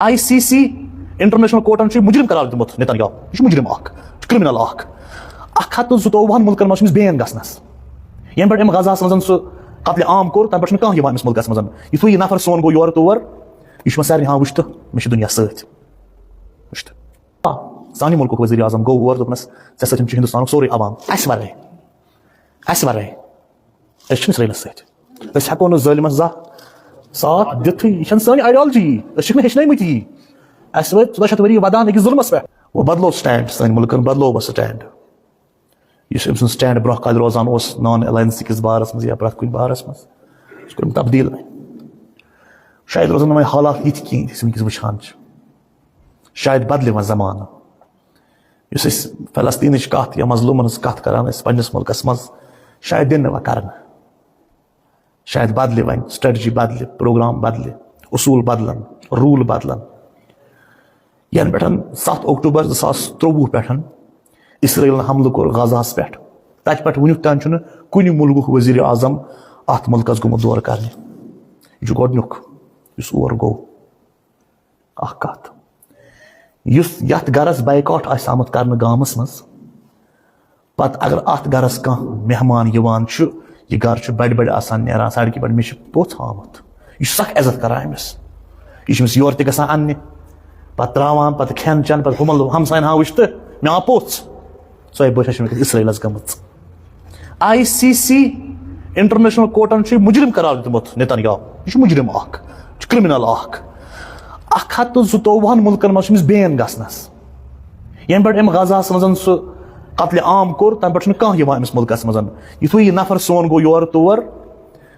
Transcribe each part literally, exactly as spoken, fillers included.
I C C, international کورٹن چھُ مجرم قرار دیُتمُت نیتن یاہو۔ یہِ چھُ مجرم اکھ، یہِ چھُ کرمنل اکھ۔ اکھ ہتھ تہٕ زٕتووُہن مُلکن منٛز چھُ أمِس بین گژھنس۔ ییٚمہِ پٮ۪ٹھ أمۍ غزاہس منٛز سُہ قتل عام کوٚر، تَمہِ پٮ۪ٹھ چھُنہٕ کانٛہہ یِوان أمِس مُلکس منٛز۔ یِتھُے یہِ نفر سون گوٚو یورٕ تور، یہِ چھُ مےٚ سارنٕے ہاں وٕچھتہٕ، مےٚ چھُ دُنیا سۭتۍ۔ وٕچھتہٕ۔ آ، سانہِ مُلکُک وزیر اعظم گوٚو اور، دوٚپنس، "ژےٚ سۭتۍ چھُ ہندوستانُک سورُے عوام، اسہِ ورٲے، اسہِ ورٲے۔ أسۍ چھِنہٕ اسرائیلس سۭتۍ۔ أسۍ ہٮ۪کو نہٕ ظٲلمس زانٛہہ ساتھ دِتھٕے۔ یہِ چھَنہٕ سٲنۍ ideology۔ أسۍ چھِکھ نہٕ ہیٚچھنٲومٕتۍ یی۔ اَسہِ وٲتۍ ژۄداہ شیٚتھ ؤری ودان أکِس ظُلمس پٮ۪ٹھ۔" وۄنۍ بدلو stand، سٲنۍ مُلکن بدلو وۄنۍ stand۔ یُس أمۍ سُنٛد stand برٛونٛہہ کالہِ روزان اوس non alliance کِس بارس منٛز یا پرٛٮ۪تھ کُنہِ بارس منٛز، سُہ کوٚر أمۍ تبدیل وۄنۍ۔ شاید روزن نہٕ وۄنۍ حالات یِتھۍ کِہیٖنۍ، یِتھۍ أسۍ وٕنکیٚس وٕچھان چھِ۔ شاید بدلہِ وۄنۍ زمانہٕ۔ یُس أسۍ فلسطینٕچ کتھ یا مظلومن ہٕنٛز کتھ کران ٲسۍ پننِس مُلکس منٛز، شاید دِن نہٕ وۄنۍ کرنہٕ۔ شاید بدلہِ وۄنۍ، strategy بدلہِ، program بدلہِ، اصوٗل بدلن، rule بدلن۔ ینہٕ پٮ۪ٹھ ستھ اکتوبر زٕ ساس ترٛۆوُہ پٮ۪ٹھ اسرائیلن حملہٕ کوٚر غزہس پٮ۪ٹھ، تتہِ پٮ۪ٹھ وُنیُک تام چھُنہٕ کُنہِ مُلکُک وزیر اعظم اتھ مُلکس گوٚمُت دورٕ کرنہِ۔ یہِ چھُ گۄڈنیُک یُس اور گوٚو۔ اکھ کتھ، یُس یتھ گرس boycott آسہِ آمُت کرنہٕ گامس منٛز، پتہٕ اگر اتھ گرس کانٛہہ مہمان یِوان چھُ، یہِ گرٕ چھُ بڑِ بڑِ آسان نیران سڑکہِ پٮ۪ٹھ، مےٚ چھُ پوٚژھ آمُت، یہِ چھُ سخ عزت کران أمِس۔ یہِ چھُ أمِس یورٕ تہِ گژھان اننہِ، پتہٕ تراوان، پتہٕ کھٮ۪ن چٮ۪ن، پتہٕ ہُمن لو-، ہمساین ہاں وٕچھ تہٕ مےٚ آو پوٚژھ۔ سۄے بٔچھ چھِ وٕنکیٚس اسرائیلس گٔمٕژ۔ آئی سی سی، انٹرنیشنل کورٹن چھُ مجرم قرار دیُتمُت نیتن یاہو۔ یہِ چھُ مجرم اکھ، یہِ چھُ کرمنل اکھ۔ اکھ ہتھ تہٕ زٕتووُہن مُلکن منٛز چھُ أمِس بین گژھنس۔ ینہٕ پٮ۪ٹھ أمۍ غزاہس منٛز سُہ قتل عام کوٚر، تمہِ پٮ۪ٹھ چھُنہٕ کانٛہہ یِوان أمِس مُلکس منٛز۔ یِتھُے یہِ نفر سون گوٚو یورٕ تور،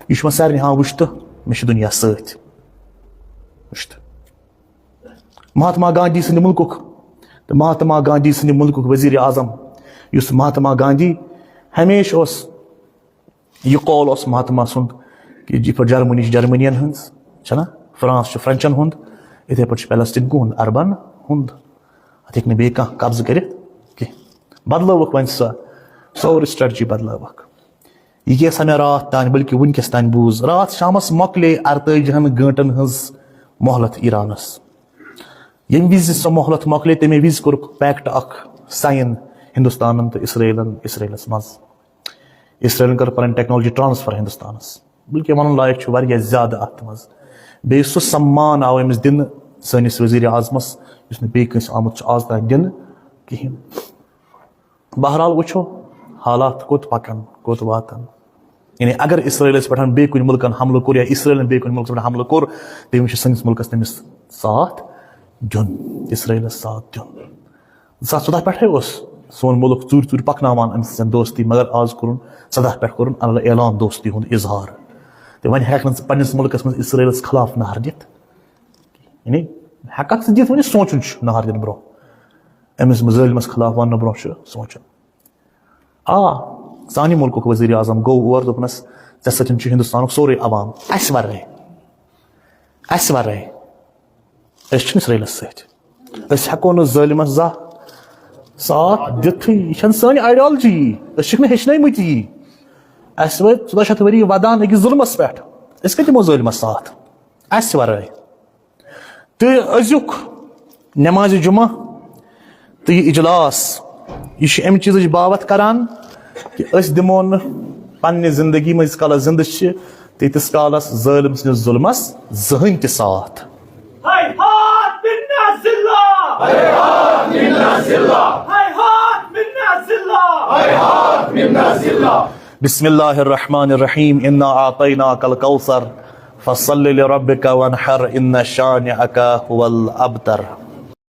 یہِ چھُ وۄنۍ سارنٕے ہاں وٕچھتہٕ، مےٚ چھُ دُنیا سۭتۍ۔ وٕچھتہٕ۔ مہاتما گاندھی سٕنٛدِ مُلکُک تہٕ مہاتما گاندھی سٕنٛدِ مُلکُک وزیر اعظم، یُس مہاتما گاندھی ہمیشہِ اوس، یہِ قول اوس مہاتما سُنٛد کہِ یِتھ پٲٹھۍ جرمنی چھِ جرمنین ہٕنٛز، چھَنا؟ فرانس چھُ فرنچن ہُنٛد، یِتھے پٲٹھۍ چھُ فلسطین کُہُنٛد، عربن ہُنٛد۔ اَتھ ہیٚکہِ نہٕ بیٚیہِ کانٛہہ قبضہٕ کٔرِتھ کینٛہہ۔ بدلٲوٕکھ وۄنۍ سۄ سورُے strategy بدلٲوٕکھ۔ یہِ کیٛاہ سا مےٚ راتھ تانۍ، بلکہِ وٕنکیٚس تانۍ بوٗز، راتھ شامس مۄکلے ارتٲجی ہن گٲنٛٹن ہٕنٛز مۄہلت ایرانس۔ ییٚمہِ وِزِ سۄ مۄہلت مۄکلے، تَمے وِزِ کوٚرُکھ pact اکھ sign ہندوستانن تہٕ اسرائیلن، اسرائیلس منٛز۔ اسرائیلن کٔر پنٕنۍ technology transfer ہندوستانس۔ بلکہِ ونُن لایق چھُ واریاہ زیادٕ اتھ منٛز۔ بیٚیہِ سُہ سمان آو أمِس دِنہٕ، سٲنِس وزیر اعظمس، یُس نہٕ بیٚیہِ کٲنٛسہِ آمُت چھُ آز تام دِنہٕ کِہینۍ۔ بہرحال وٕچھو حالات کوٚت پکن، کوٚت واتن۔ یعنی اگر اسرائیلس پٮ۪ٹھ بیٚیہِ کُنہِ مُلکن حملہٕ کوٚر یا اسرائیلن بیٚیہِ کُنہِ مُلکس پٮ۪ٹھ حملہٕ کوٚر، تٔمِس چھُ سٲنِس مُلکس تٔمِس ساتھ دیُن، اسرائیلس ساتھ دیُن۔ زٕ ساس ژۄداہ پٮ۪ٹھے اوس سون مُلک ژوٗرِ ژوٗرِ پکناوان أمۍ سٕنٛز دوستی، مگر آز کوٚرُن ژۄداہ پٮ۪ٹھ کوٚرُن الگ اعلان دوستی ہُنٛد اظہار۔ تہٕ وۄنۍ ہٮ۪کھ نہٕ ژٕ پننِس مُلکس منٛز اسرائیلس خلاف نعرٕ دِتھ۔ یعنی ہٮ۪ککھ ژٕ دِتھ، وۄنۍ سونٛچُن چھُ نہٕ ہر دِنہٕ برونٛہہ۔ أمِس ظٲلمس خلاف وننہٕ برونٛہہ چھُ سونٛچُن۔ آ، سانہِ مُلکُک وزیر اعظم گوٚو اور، دوٚپنس، "ژےٚ سۭتۍ چھُ ہندوستانُک سورُے عوام، اسہِ ورٲے، اسہِ ورٲے۔ أسۍ چھِنہٕ اسرائیلس سۭتۍ۔ أسۍ ہٮ۪کو نہٕ ظٲلمس زانٛہہ ساتھ دِتھٕے۔ یہِ چھَنہٕ سٲنۍ ideology۔ أسۍ چھِکھ نہٕ ہیٚچھنٲومٕتۍ یی۔ اَسہِ وٲتۍ ژۄداہ شیٚتھ ؤری ودان أکِس ظُلمس پٮ۪ٹھ۔ أسۍ کَتہِ دِمو ظٲلمس ساتھ؟ اسہِ ورٲے۔" تہٕ أزیُک نماز جمعہ تہٕ یہِ اجلاس، یہِ چھُ اَمہِ چیٖزٕچ باوَتھ کران کہِ أسۍ دِمو نہٕ پننہِ زندگی منٛز، ییٖتِس کالس زندٕ چھِ، تیٖتِس کالس ظٲلم سٕنٛدِس ظُلمس زٕہٕنۍ تہِ ساتھ۔ هيهات منا زلة. هيهات منا زلة. هيهات منا زلة. هيهات منا زلة. بسم الله الرحمن الرحيم. إنا أعطيناك الكوثر. فصل لربك وانحر. إن شانئك هو الأبتر.